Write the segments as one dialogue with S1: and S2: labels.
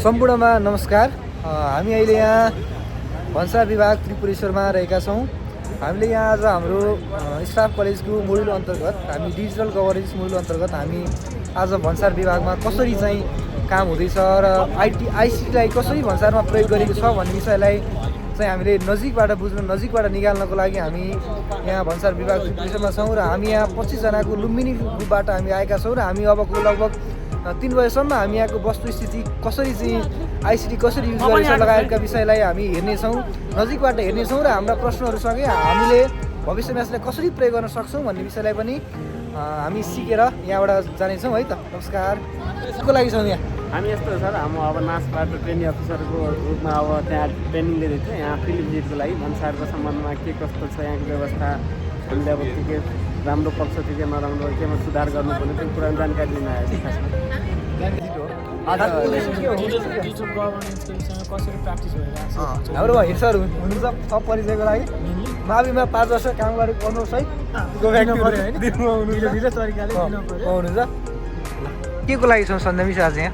S1: सम्पूर्णमा नमस्कार। हामी अहिले यहाँ भन्सार विभाग त्रिपुरेश्वरमा रहेका छौँ। हामीले यहाँ आज हाम्रो स्टाफ कलेजको मोड्युल अन्तर्गत हामी डिजिटल गभर्नेन्स मोड्युल अन्तर्गत हामी आज भन्सार विभागमा कसरी चाहिँ काम हुँदैछ र आइसिटीलाई कसरी भन्सारमा प्रयोग गरिएको छ भन्ने विषयलाई चाहिँ हामीले नजिकबाट बुझ्न नजिकबाट निकाल्नको लागि हामी यहाँ भन्सार विभाग त्रिपुरेश्वरमा छौँ र हामी यहाँ 25 जनाको लुम्बिनी ग्रुपबाट हामी आएका छौँ र हामी अबको लगभग 3 बजेसम्म हामी यहाँको वस्तुस्थिति कसरी चाहिँ आइसिटी कसरी युज गरेछ लगायतका विषयलाई हामी हेर्नेछौँ, नजिकबाट हेर्नेछौँ र हाम्रा प्रश्नहरूसँगै हामीले भविष्यमा यसलाई कसरी प्रयोग गर्न सक्छौँ भन्ने विषयलाई पनि हामी सिकेर यहाँबाट जानेछौँ है त। नमस्कार। यसको लागि छौँ यहाँ
S2: हामी यस्तो सर, हम अब नासबाट ट्रेनिङ अफिसरको रूपमा अब त्यहाँ ट्रेनिङ लिँदैछौँ। यहाँ फिल्ड भिजिटको लागि भन्सारको सम्बन्धमा के कस्तो छ यहाँको व्यवस्था, हामीले अब के राम्रो पक्ष के नराम्रो केमा सुधार गर्नुपर्ने त्यो कुरा जानकारी लिन आएको छ। खासमा
S1: हाम्रो भाइ सर हुनुहुन्छ थप परिचयको लागि माविमा 5 वर्ष काम गरेको गर्नुहोस् है। हुनुहुन्छ के को लागि छौँ सन्दमी आज यहाँ?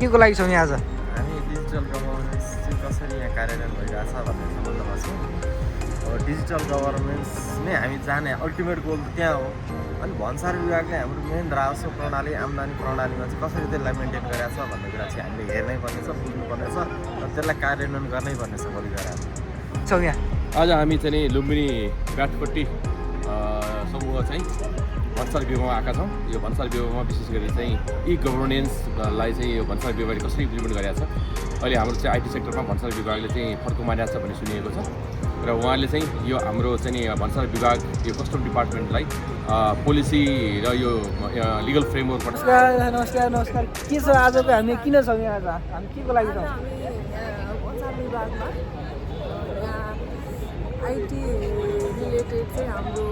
S1: के को लागि छौँ यहाँ आज?
S3: हामी डिजिटल गभर्नेन्स चाहिँ कसरी यहाँ कार्यान्वयन भइरहेछ भन्ने सम्बन्धमा छौँ। अब डिजिटल गभर्नेन्स नै हामी जाने अल्टिमेट गोल त्यहाँ हो। अनि भन्सार विभागले हाम्रो मेन राजस्व प्रणाली आम्दानी प्रणालीमा चाहिँ कसरी त्यसलाई मेन्टेन गरेछ भन्ने कुरा चाहिँ हामीले हेर्नै पर्नेछ, बुझ्नुपर्नेछ र त्यसलाई कार्यान्वयन गर्नै पर्नेछ भोलि गएर
S1: छौँ यहाँ।
S4: आज हामी चाहिँ लुम्बिनी गाठपट्टि समूह चाहिँ भन्सार विभागमा आएका छौँ। यो भन्सार विभागमा विशेष गरी चाहिँ ई गभर्नेन्सलाई चाहिँ यो भन्सार विभागले कसरी इम्प्लिमेन्ट गरेको छ, अहिले हाम्रो चाहिँ आइटी सेक्टरमा भन्सार विभागले चाहिँ फर्को मारिरहेको छ भन्ने सुनिएको छ र उहाँले चाहिँ यो हाम्रो चाहिँ भन्सार विभाग यो कस्टम डिपार्टमेन्टलाई पोलिसी र यो लिगल फ्रेमवर्कबाट।
S1: नमस्कार नमस्कार। के छ आजको हामी किन छौँ यहाँ? आज हामी के को लागि छौँ?
S5: भन्सार विभागमा आइटी रिलेटेड चाहिँ हाम्रो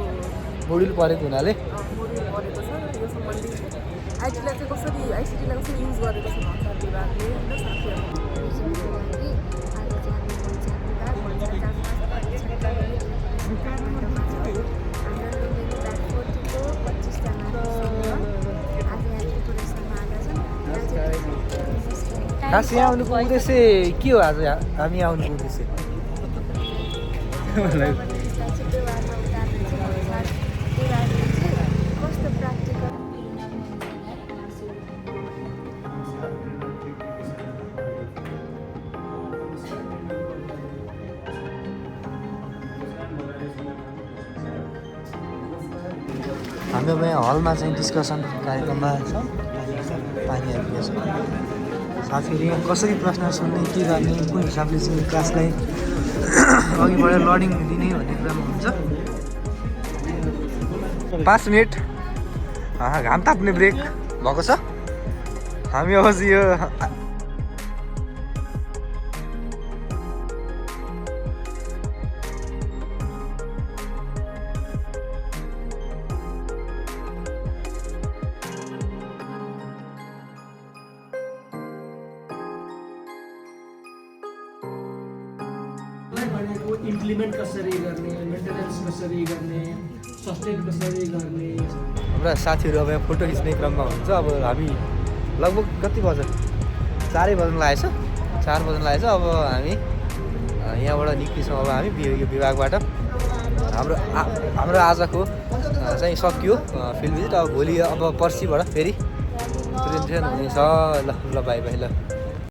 S1: मोड्युल परेको हुनाले
S5: मोड्युल परेको छ। यो सम्बन्धी आइसीटीलाई कसरी युज गरेको छ भन्सार विभागले होइन
S1: खास यहाँ आउनुको उद्देश्य के हो? आज हामी आउनुको उद्देश्य हाम्रो यहाँ हलमा चाहिँ डिस्कसन कार्यक्रममा छ। पानी आइपुगेको छ। साथीहरू यहाँ कसरी प्रश्न सोध्ने, के गर्ने, कुन हिसाबले चाहिँ क्लासलाई अघि बढेर लर्निङ दिने भन्ने कुरामा हुन्छ। 5 मिनट घाम ताप्ने ब्रेक भएको छ। हामी अब चाहिँ यो
S6: इम्प्लिमेन्ट कसरी गर्ने, मेन्टेनेन्स कसरी गर्ने, सस्टेन कसरी गर्ने।
S1: हाम्रा साथीहरू अब यहाँ फोटो खिच्ने क्रममा हुन्छ। अब हामी लगभग कति बज्यो? 4 बज्न लागेछ। 4 बज्न लागेछ। अब हामी यहाँबाट निस्किन्छौँ। अब हामी यो विभागबाट हाम्रो आजको चाहिँ सकियो फिल्ड भिजिट। अब भोलि अब पर्सिबाट फेरि ट्रेन हुनेछ। ल ल बाई बाई ल।